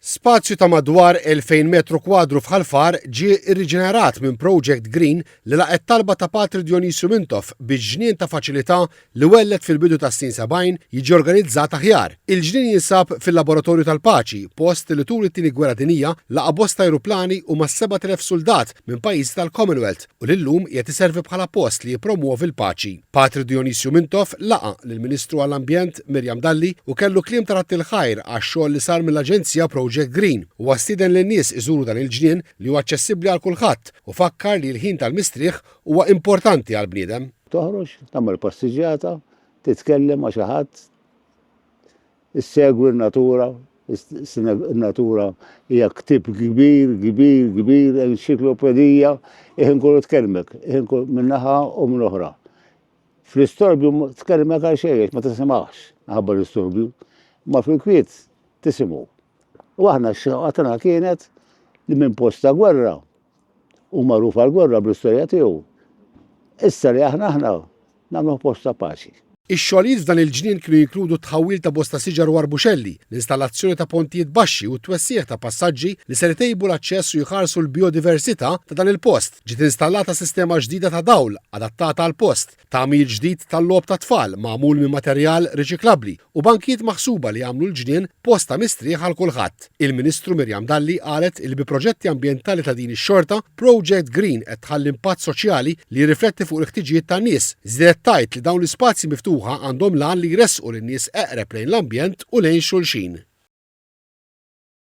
Spazju ta' madwar 2,000 metru kwadru f'Ħal Far ġie rriġenerat minn Project Green li laqgħet talba ta' Patri Dionisju Mintoff biex ġnien ta' faċilità li welled fil-bidu tas-snin 70 jiġi organizzat aħjar. Il-ġnien jinsab fil-Laboratorju tal-Paċi, post li tul it-Tieni Gwerra Dinjija laqa' bosta ajruplani u mas-7,000 suldat minn pajjiżi tal-Commonwealth u li llum qiegħed iservi bħala post li jippromwovi l-paċi. Patri Dionisju Mintoff laqa' lill-Ministru għall-Ambjent Miriam Dalli u kellu kliem ta' radd il-ħajr għax-xogħol li sar mill-aġenzija Project Green. Huwa stieden lin-nies iżuru dan il-ġnien li huwa aċċessibbli għal kulħadd u fakkar li l-ħin tal-mistrieħ huwa importanti għall-bniedem. Toħroġ, tagħmel passiġġjata, titkellem ma' xi ħadd, issegwi n-natura, in-natura hija ktieb kbir, kbir, kbir, enċiklopedija, il-ħin kollu tkellmek, il-ħin kollu minn naħa u minn oħra. Fl-istorbju tkellmek għal xejn għax ma tisimgħax minħabba l-istorbju, ma fil-kwiet tisimgħu. U aħna x-xewqa tagħna kienet li minn post ta' gwerra u magħruf għall-gwerra bl-istorja tiegħu. Issa li aħna aħna nagħmluh post ta' paċi. Ix-xogħlijiet f'dan il-ġnien kienu jinkludu t-tħawwil ta' bosta siġar u arbuxelli, l-installazzjoni ta' pontijiet baxxi u t-twessigħ ta' passaġġi li ser itejbu l-aċċess u jħarsu l bijodiversità ta' dan il-post. Ġiet installata sistema ġdida ta' dawl adattata għall-post. Tagħmir ġdid tal-logħob tat-tfal magħmul minn materjal riċiklabbli u bankijiet maħsuba li jagħmlu l-ġnien post ta' mistrieħ għal kulħadd. Il-Ministru Miriam Dalli qalet li bi proġetti ambjentali ta' din ix-xorta, Project Green qed tħalli impatt soċjali li jirrifletti fuq il-ħtiġijiet tan-nies. Żiedet tgħid li dawn l-ispazji miftuħa għandhom l-għan li jressqu lin-nies eqreb lejn l-ambjent u lejn xulxin.